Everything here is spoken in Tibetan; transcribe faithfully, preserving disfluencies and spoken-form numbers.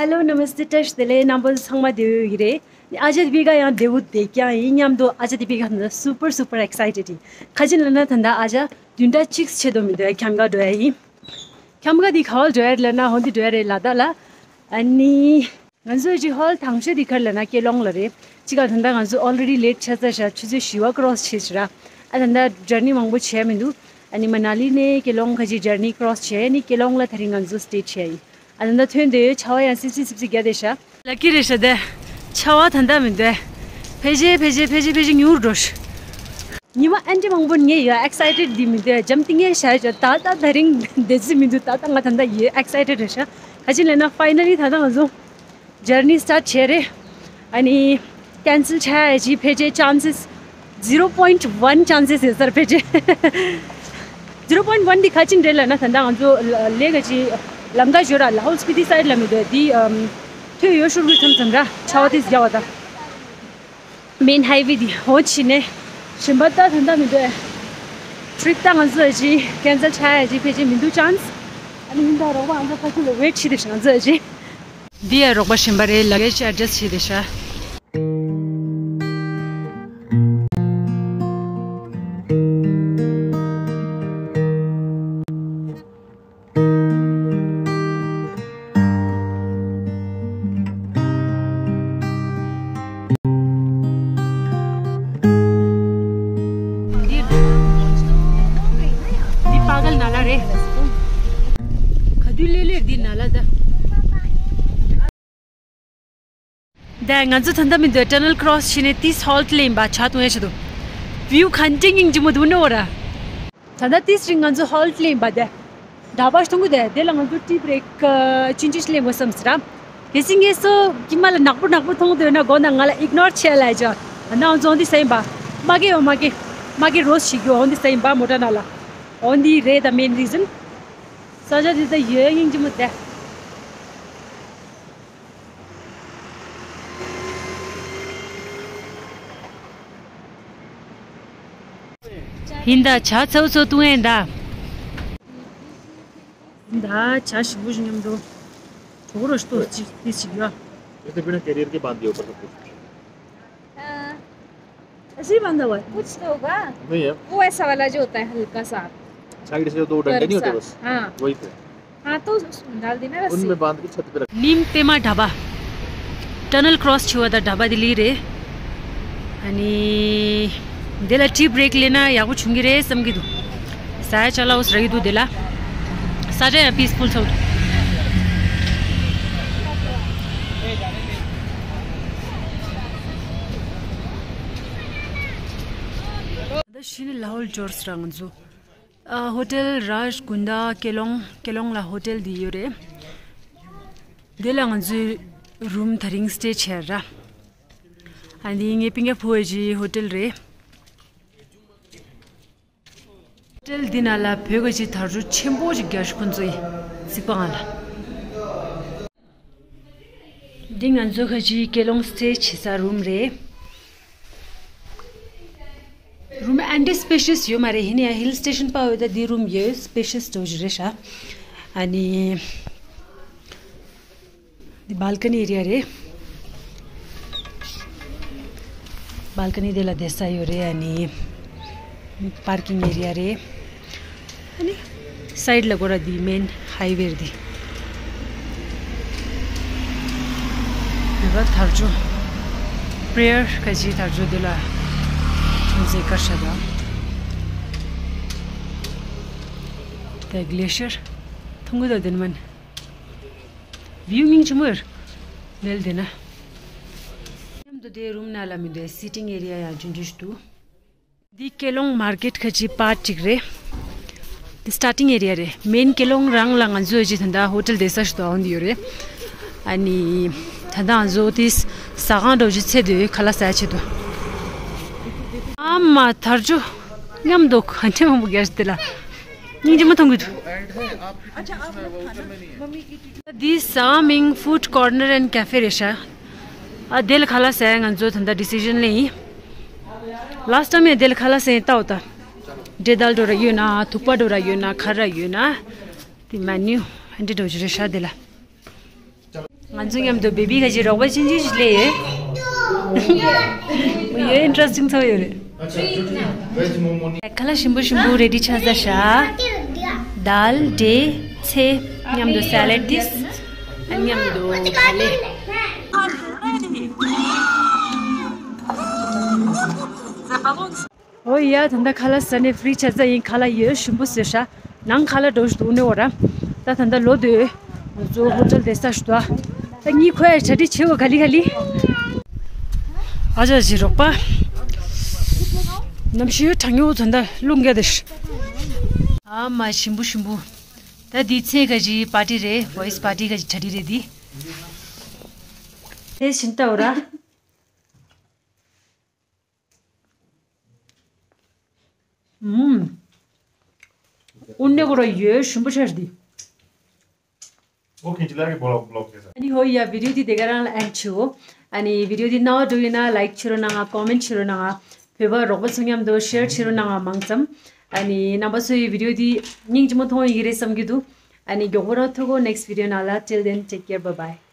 Hello, Namaste, བཀྲ་ཤིས་བདེ་ལེགས། རྣམ་པ་ཚང་མ་བདེ་པོ་ཡོད་ཀྱི་རེད། ཨ་ཅག་དེ་པི་ཀ་ཡང་བདེ་པོ་བསྡད་ཀྱང་ཡིན་མཉམ་དུ། ཨ་ཅག་དེ་པི་ཀ་ད་super super excited ཡིན། ག་ཅི་ལབ་ན་ད་ལྟ་ཨ་ཅག་བདུན་ཕྲག་གཅིག་ཆེད་དུ་མི་འདུག་ཁྱམས་ཁ་འགྲོ་ཡ་ཡིན། ཁྱམས་ཁ་དེ་ག་པར་འགྲོ་ཡ་རེད་ལབ་ན་འོ་འདི་འགྲོ་ཡ་རེད་ལ་དྭགས་ལ། ཨ་ནི། ང་ཚོའི་ཅིག་ཧོལ་དང་ཤོས་དེ་ག་རེ་ལབ་ན་ཀེ་ལོང་ལ་རེད། ཅིག་ག་ད་ལྟ་ང་ཚོ་already late ཆགས་ཚར་ཤག་ཆུ་ཚོད་བཞི་པ་cross བྱས་ཤག་ར། ཨ་ད་ལྟ་journey མང་པོ་བྱས་མི་འདུག་ཨ་ནི་མ་ན་ལི་ནས་ཀེ་ལོང་ག་ཅིག་journey cross བྱས་ནི་ཀེ་ལོང་ལ་དེ་རིང་ང་ཚོ་stay བྱས་ཡིན། ཨ་ད་ལྟ་ཐོན་དེ་ཆར་པ་ཡང་སིབ་སིབ་སིབ་སིབ་རྒྱག་བསྡད་ཤག lucky རེད་ཤག་དེ། ཆར་པ་ད་ལྟ་མི་འདུག་ཕལ་ཆེར་ཕལ་ཆེར་ཕལ་ཆེར་ཕལ་ཆེར་ཉུང་རུ་འགྲོ་ཤག་ཉི་མ་ཨ་འདྲ་མང་པོ་ངས་ཡོད་excited དེ་མི་འདུག་འཇམ་ཐིང་ངེ་ཤར་ཤག་ད་ལྟ་ད་རིང་བསྡད་རྩིས་མི་འདུག་ད་ལྟ་ང་ད་ལྟ་ཡོད་excited རེད་ཤག་ག་ཅི་ལབ་ན་finally ད་ལྟ་ང་ཚོ་journey start བྱས་རེད། ཨ་ནི་cancel ཆགས་ཡ་ཅིག་ཕལ་ཆེར་chances zero point one chances ཡོད་ས་རེད་ཕལ་ཆེར། zero point one འདི་ག་ཅི་འདྲ་ལབ་ན་ད་ལྟ་ང་ཚོ་ལ་ལས་ག་ཅིག་ལམ་ཁ་ཞོར་ར་Lahaul Spiti side ལ་མི་འདུག་འདི་ཨམ་ཐོས་ཡོད་ཤོར་གི་མཚམས་མཚམས་ར་ཆར་པ་དེ་རྒྱག་པ་ད། main highway འདི་འོ་ཕྱི་ནས་གཞན་པ་ད་ད་ལྟ་མི་འདུག trip ད་ང་ཚོ་ཅིག་cancel ཆགས་ཡ་ཅིག་ཕལ་ཆེར་མི་འདུག chance ཨ་ནི་ཡིན་ད་རོགས་པ་ང་ཚོ་ཕ་ཚོ་ལ་wait བྱེད་དེ་ང་ཚོ་ཅིག་འདི་ཡ་རོགས་པ་གཞན་པ་རེད། luggage adjust བྱེད་དེ་ཤག་འདི་འདི་པ་གལ་ན་ལ་རེད། ག་དུས་ལས་ལས་འདི་ན་ལ་ད། ད་ང་ཚོ་ད་ལྟ་མི་འདུག tunnel cross བྱས་ནས་ཏིས་halt ལེན་པ་ཆ་ཏུང་ཡ་ཆ་དུ། view ག་འདྲ་སྙིང་རྗེ་མོ་འདུག་ནོ་ར། ད་ལྟ་ཏིས་རིང་ང་ཚོ་halt ལེན་པ་དེ། འདྲ་པར་གཏོང་གི་དེ་དེ་ལ་ང་ཚོ་tea break ཆུང་ཆུང་ཞིག་ལེན་དགོས་བསམ་ཟེར་ར། གལ་སྲིད་ངས་སོ་ཀྱི་མ་ལ་ནག་པོ་ནག་པོ་མཐོང་འདོད་ན་སྒོ་ན་ང་ལ་ignore བྱས་ལ་ཡ་ཅོ། ད་ང་ཚོ་འོན་ཏེ་ཟ་ཡིན་པ། མ་གི་འོ་མ་གི་མ་གི་རོས་ཞིག་ཡོད་འོན་ཏེ་ཟ་ཡིན་པ་མོ་ཊ་ནང་ལ། འོན་ཏེ་རེད་ད་main reason། ས་ཆ་དེ་ད་ཡོད་སྙིང་རྗེ་མོ་དེ། ཡིན་ད་ཇ་ཚ་བོ་ཚོ་བཏུང་ཡིན་ད། ཡིན་ད་ཇ་ཞིམ་པོ་ཞིག་མཉམ་དུ། གྲོགས་རོ་ཞིག་ཏོ་ཅིག་ཏི་ཞིག་ཡོད། ये तो बिना कैरियर के बांध दिया ऊपर सब कुछ। हाँ। ऐसे ही बांधा हुआ है। कुछ तो होगा। नहीं है। वो ऐसा वाला जो होता है हल्का सा। साइड से जो दो डंडे नहीं होते गर्म सा। बस। हाँ। वही थे। हाँ, तो उसमें डाल देना रस्सी। उनमें बांध के छत पे रख। ནིམ་པད་མ་ཌ་བ། tunnel cross བྱས་པ་དང་ཌ་བ་དེ་ལི་རེད། ཨ་ནི། དེ་ལ་tea break ལེན་ན་ཡག་པོ་བྱུང་གི་རེད་བསམ་གྱི་འདུག་ཟ་ཡ་ཅ་ལག་འོ་ཟ་གི་འདུག་དེ་ལ། ས་ཆ་ཡང་peaceful ཚོགས་འདུག་ད་ཤི་ནི་ལ་ཧོལ་འབྱོར་སི་ར་ང་ཚོ། ཨ། ཧོ་ཊེལ་རཱཇ་ཀུན་ཌ་ཀེ་ལོང་། ཀེ་ལོང་ལ་ཧོ་ཊེལ་འདི་ཡོད་རེད། དེ་ལ་ང་ཚོའི་རུམ་ད་རིང་སི་ཊེ་བྱས་ར། ཨ་ནི་ངའི་སྤུན་ཀྱག་ཕུ་བོ་གི་ཧོ་ཊེལ་རེད། ཧོ་ཊེལ་འདི་ནང་ལ་བོད་ཀྱི་དར་ལྕོག་ཆེན་པོ་ཞིག་རྒྱག་ཤོག་ཁོང་ཚོས་གཟིགས་པ་ང་ལ། འདི་ང་ཚོ་ཁ་ཅིག་ཀེ་ལོང་སི་ཊེ་བྱེད་ས་རུམ་རེད། རུམ་ཨ་འདྲ་སི་པེ་ཤི་ཡས་ཡོད་མ་རེད། ཡིན་ན་ཡང་ཧིལ་སི་ཊེ་ཤན་པ་འོ་ད་འདི་རུམ་ཡོད་སི་པེ་ཤི་ཡས་འདྲ་བོ་ཞིག་རེད་ཤག་ཨ་ནི། འདི་བཱལ་ཀ་ནི་ཨེ་རི་ཡ་རེད། བཱལ་ཀ་ནི་དེ་ལ་བསྡད་ས་ཡོད་རེད། ཨ་ནི་པར་ཀིང་ཨེ་རི་ཡ་རེད། ཨ་ནི་སའིཌ་ལ་སྐོར་ར་འདི་མེན་ཧའི་ཝེ་རེད་འདི། འདི་པ་དར་ལྕོག་པྲེ་ཡར་ཁ་ཅིག་དར་ལྕོག་འདི་ལ་ཁྱུང་ཚེ་དཀར་ཤ་དང་། དེ་གི་ལེ་ཤར་མཐོང་གི་འདུག་དེ་ནི་མན། བིའུ་སྙིང་རྗེ་མོ་ཡོད། ལེལ་དེ་ན། མཉམ་དུ་དེ་རུམ་ནང་ལ་མི་འདུག་སི་ཊིང་ཨེ་རི་ཡ་ཡང་ཆུང་ཆུང་ཞིག་འདུག་འདི་ཀེ་ལོང་མར་ཀེཊ་ཁ་ཅིག་པར་ཊི་ཅིག་རེད། འདི་སི་ཊར་ཊིང་ཨེ་རི་ཡ་རེད། མེན་ཀེ་ལོང་རང་ལ་ང་ཚོས་ཅིག་ད་ལྟ་ཧོ་ཊེལ་བསྡད་ས་ཞིག་ཏུ་འོང་འདི་ཡོད་རེད། ཨ་ནི། ད་ལྟ་ང་ཚོ་དེ་ཟ་ཁང་འདྲ་བོ་ཅིག་འཚོལ་འདོད་ཡོད། ཁ་ལག་ཟ་ཡ་ཆེད་དུ། ཨ་མ་དར་ལྕོག་མཉམ་དུ་ག་འདྲ་མང་པོ་རྒྱག་ཤག་དེ་ལ། སྙིང་རྗེ་མོ་མཐོང་གི་འདུག་འདི་ཟ་ཁང་མིང་Food Corner and Cafe རེད་ཤག་ཨ་དེ་ལ་ཁ་ལག་ཟ་ཡ་ང་ཚོ་ད་ལྟ་ཌི་སི་ཤན་ལེན་ཡིན། ལཱསི་ཊ་ཊའིམ་ཡང་དེ་ལ་ཁ་ལག་ཟ་ཡིན་ལྟ་འོ་ད། འབྲས་དལ་འགྲོ་ར་ཡོད་ན་ཐུག་པ་འགྲོ་ར་ཡོད་ན་ཁ་ར་ཡོད་ན། དེ་མེ་ནིའུ་ཧན་ཌེ་འགྲོ་རྒྱུ་རེད་ཤག་དེ་ལ། ང་ཚོ་མཉམ་དུ་བེ་བི་ག་ཅིག་རོགས་པ་ཆུང་ཆུང་ཞིག་སླེབས་ཡོད། ཡོད་ཨིན་ཊི་རེ་སི་ཊིང་ཚོ་ཡོད་རེད། ཁ་ལག་ཞིམ་པོ་ཞིམ་པོ་རེ་ཌི་ཆགས་ཚར་ཤག་དཱལ། འབྲས། ཚལ། མཉམ་དུ་སེ་ལེཌ་དེ། མཉམ་དུ་ག་ལེ། འོ་ཡ། ད་ལྟ་ཁ་ལག་ཟ་ནས་ཕི་རི་ཆགས་ཚར་ཡིན། ཁ་ལག་ཡོད་ཞིམ་པོ་བཟོས་ཤག་ནང་ཁ་ལག་འགྲོ་ཞིག་འདུག་ནས་འོ་ར། ད་ད་ལྟ་ལོ་དུས་ང་ཚོ་ཧོ་ཊེལ་བསྡད་ས་ཞིག་འདུག་ད་གཉིད་ཁུག་ཡ། གྲ་སྒྲིག་བྱེད་དགོས། ག་ལེ་ག་ལེ། ཨ་ཅག་ཅིག་རོགས་པ། གནམ་གཤིས་གྲང་ཉོ་ཚོ་ད་རླུང་རྒྱག་དེ། ཨ་མ་ཞིམ་པོ་ཞིམ་པོ། ད་འདི་ཚེ་ག་ཅིག་པར་ཊི་རེད། བོ་ཡི་སི་པར་ཊི་ག་ཅིག་གྲ་སྒྲིག་རེད་འདི། དེ་བཞིན་ལྟ་འོ་ར། ཨུམ། དངོས་གནས་ཁོ་རང་ཡོད་ཞིམ་པོ་ཆགས་འདི། वो खींच ला के ब्लॉक ब्लॉक के साथ। ཨ་ནི་ཧོ་ཡ། བི་ཌི་ཡོ་འདི་དེ་ག་རང་ལ་ཨེན་ཌི་བྱེད་འོ། ཨ་ནི་བི་ཌི་ཡོ་འདི་རྣ་བར་འགྲོ་ཡིན་ན་ལའིཀ་བྱེད་རོགས་གནང་ང་། ཀོ་མེན་ཊི་བྱེད་རོགས་གནང་ང་། བོད་པ་རོགས་པ་ཚོ་མཉམ་དུ་ཤེར་བྱེད་རོགས་གནང་ང་། མང་ཙམ། ཨ་ནི་རྣམ་པ་ཚོས་བི་ཌི་ཡོ་འདི་སྙིང་རྗེ་མོ་མཐོང་ཡོད་ཀྱི་རེད་བསམ་གྱི་འདུག་ཨ་ནི་མགྱོགས་པོ་རང་ཐུག་གོ་ནེག་སི་ཊི་བི་ཌི་ཡོ་ནང་ལ། Till then, take care, bye bye.